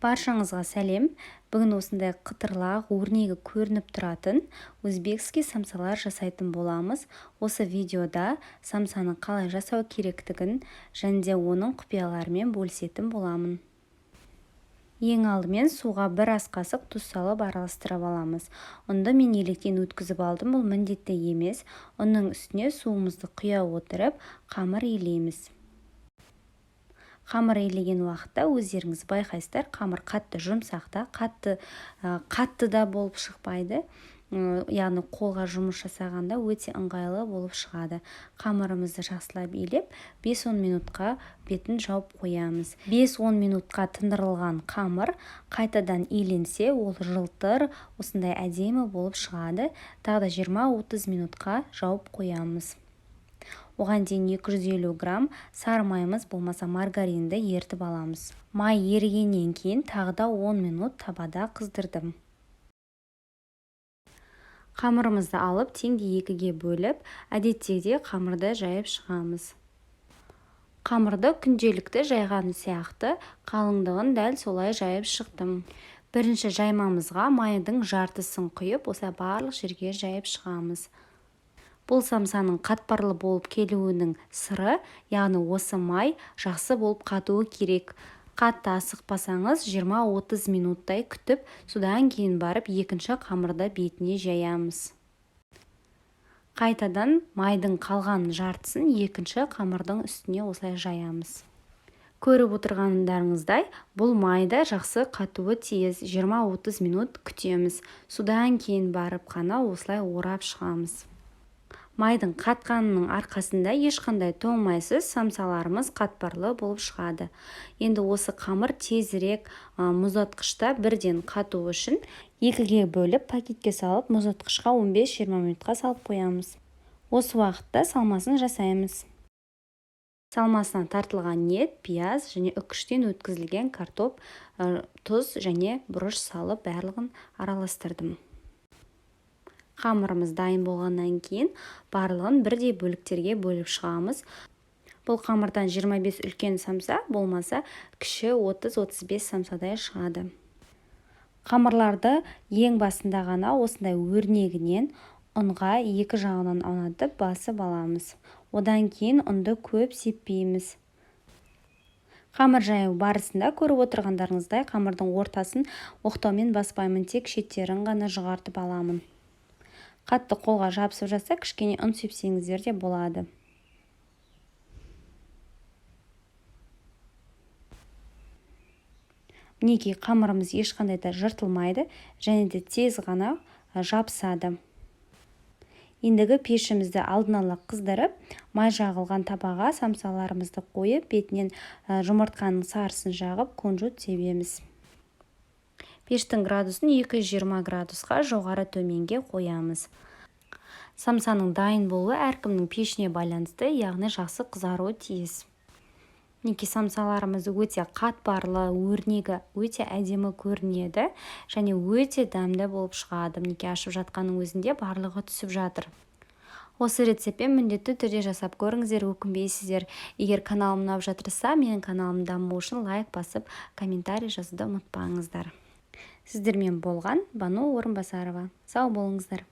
Баршаңызға сәлем! Бүгін осындай қытырлақ, өрнегі көрініп тұратын узбекский самсалар жасайтын боламыз. Осы видеода самсаны қалай жасау керектігін және де оның құпияларымен бөлісетін боламын. Ең алдымен суға бір ас қасық тұз салып араластырып аламыз. Ұнды мен електен өткізіп алдым, бұл міндетті емес. Ұнның үстіне суымызды құя отырып, қамыр илейміз. Қамыр илеген уақытта өздеріңіз байқайсыздар, қамыр қатты жұмсақ та, қатты да болып шықпайды. Яғни қолға жұмыс жасағанда өте ыңғайлы болып шығады. Қамырымызды жақсылап илеп, 5-10 минутқа бетін жауып қоямыз. 5-10 минутқа тындырылған қамыр қайтадан иленсе, ол жылтыр, осындай әдемі болып шығады. Тағы да 20-30 минутқа жауып қоямыз. Оған дейін 250 грамм сары майымыз болмаса маргаринді ертіп аламыз. Май ерігеннен кейін тағы да 10 минут табада қыздырдым. Қамырымызды алып, теңдей екіге бөліп, әдеттегідей қамырды жайып шығамыз. Қамырды күнделікті жайған сияқты қалыңдығын дәл солай жайып шықтым. Бірінші жаймамызға майдың жартысын құйып, осылай барлық жерге жайып шығамыз. Бұл самсаның қатпарлы болып келуінің сыры, яғни осы май жақсы болып қатуы керек. Қатты асықпасаңыз, 20-30 минуттай күтіп, содан кейін барып екінші қамырды бетіне жаямыз. Қайтадан майдың қалған жартысын екінші қамырдың үстіне осылай жаямыз. Көріп отырғандарыңыздай, бұл май да жақсы қатуы тиіс. 20-30 минут күтеміз. Содан кейін барып қана осылай орап шығамыз. Майдың қатқанының арқасында ешқандай тоңмайсыз самсаларымыз қатпарлы болып шығады. Енді осы қамыр тезірек мұздатқышта бірден қату үшін екіге бөліп пакетке салып мұздатқышқа 15-20 минутқа салып қоямыз. Осы уақытта салмасын жасаймыз. Салмасына тартылған ет, пияз және үкіштен өткізілген картоп, тұз және бұрыш салып барлығын араластырдым. Қамырымыз дайын болғаннан кейін барлығын бірдей бөліктерге бөліп шығамыз. Бұл қамырдан 25 үлкен самса, болмаса кіші 30-35 самсадай шығады. Қамырларды ең басында ғана осындай өрнегінен ұнға екі жағынан аунатып басып аламыз. Одан кейін ұнды көп сеппейміз. Қамыр жаю барысында көріп отырғандарыңыздай қамырдың ортасын оқтаумен баспаймын, тек шеттерін ғана жұқартып аламын. Қатты қолға жабысып жатса, кішкене ұн сепсеңіздер де болады. Мінекей қамырымыз ешқандай да жыртылмайды және де тез ғана жабысады. Ендігі пешімізді алдын ала қыздырып, май жағылған табаға самсаларымызды қойып, бетінен жұмыртқаның сарысын жағып, кунжут себеміз. Пештің градусын 220 градусқа жоғары төменге қоямыз. Самсаның дайын болуы әркімнің пешіне байланысты, яғни жақсы қызаруы тиіс. Мінекей самсаларымыз өте қатпарлы, өрнегі өте әдемі көрінеді және өте дәмді болып шығады. Мінекей ашып жатқанның өзінде барлығы түсіп жатыр. Осы рецептпен міндетті түрде жасап көріңіздер, өкінбейсіздер. Егер каналым ұнап жатырса, менің каналым дамуы үшін лайк басып, комментарий жазуды ұмытпаңыздар. Сіздермен болған Бану Орынбасарова. Сау болыңыздар.